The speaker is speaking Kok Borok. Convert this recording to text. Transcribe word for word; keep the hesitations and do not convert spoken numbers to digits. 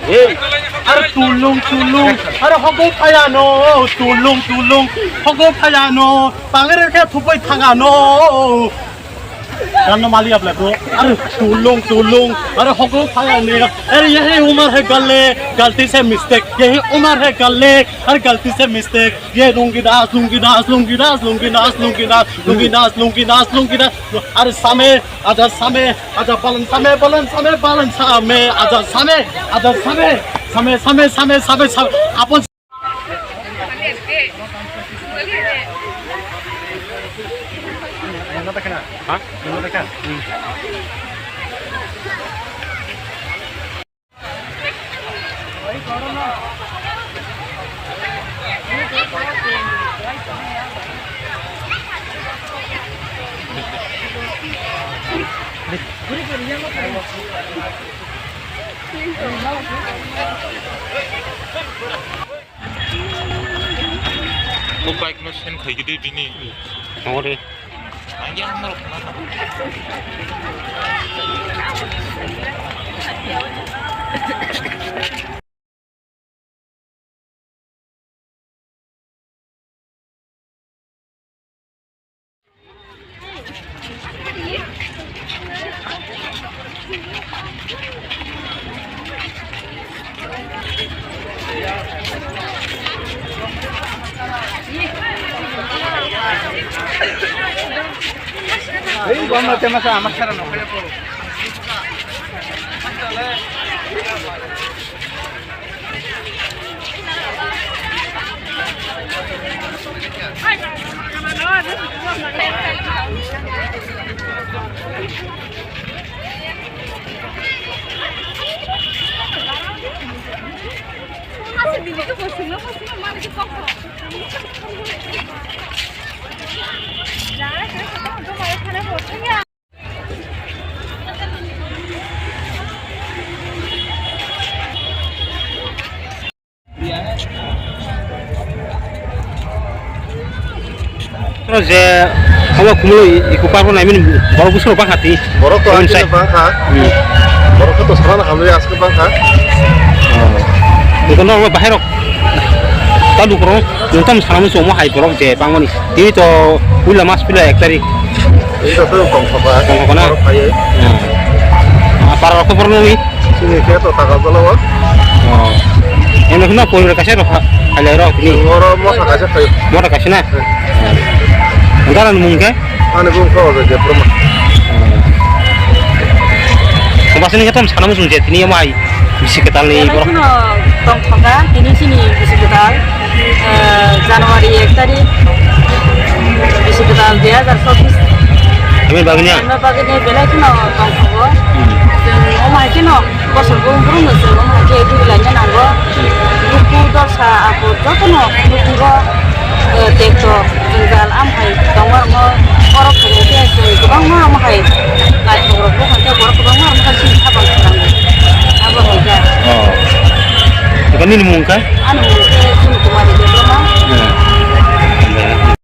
Are tulung tulung, are hogo phayano, tulung tulung, hogo phayano, pangre khe thupai thangano. Ganno mali aple bro, are tulung tulung, are hogo phayani, are yehi umar hai galle, galti se mistake, yehi umar hai galle, are galti se mistake, ye lungi das, lungi das, lungi das, lungi das, lungi das, lungi das, lungi das, lungi das, are same, aja same, aja balan same, balan same, balan same, aja same, aja same, same, same, same, same, same, apon. O bike no sen khai gidi bini. Ore. Ang ya hamar khana. Ei, gomma tema sa amak sara no kaya po. Oro je omo khumui iko parbo nai mini borok bwswk bangkha twi. Borok to Omo aswk sai. Bangkha. Hmm. Borok to sana hamle aswk bangkha. Oh. Iko no bahai rok. Ta lukurok, nwng tamo sana muchung omo hai borok je bangmani. Tini to puila mas puila ek tarik. Ini to tong khoba. Tong khoba na? Borok phaiwi. Hmm. Ah, para rok khobor nwi. Sini khe to taka jalo o. Oh. Eno khna pori kaisa rok ha-, halai rok ni. Oro mota kaisa khai. Mota kaisa na? Hmm. Dara ni mung khe? Ani bung kho je Debbarma. Basini khe tam sana muchung je tini omo hai. Bisi kwtal ni borok. Tini sini tong khoka, tini sini bisi kwtal, eh, January ek tarik, bisi kwtal dui hajar chobbish. Ami bagini ya? Ami bagini belai kheno tong khogo. Hmm. Chwng omo hai kheno bosor brum brum no chwng omo hai khe dui lai nango. Hmm. Buku dorsa apo jotono buku go. Eh, tei to jwngjal am hai tongma rokno borok phai khe se kwbangma am hai naithok rok bo hwnkhe borok kwbangma am hai chini kha bang kwrwng abo hwnkhe. Oh. Iko nini mung khe? Ani mung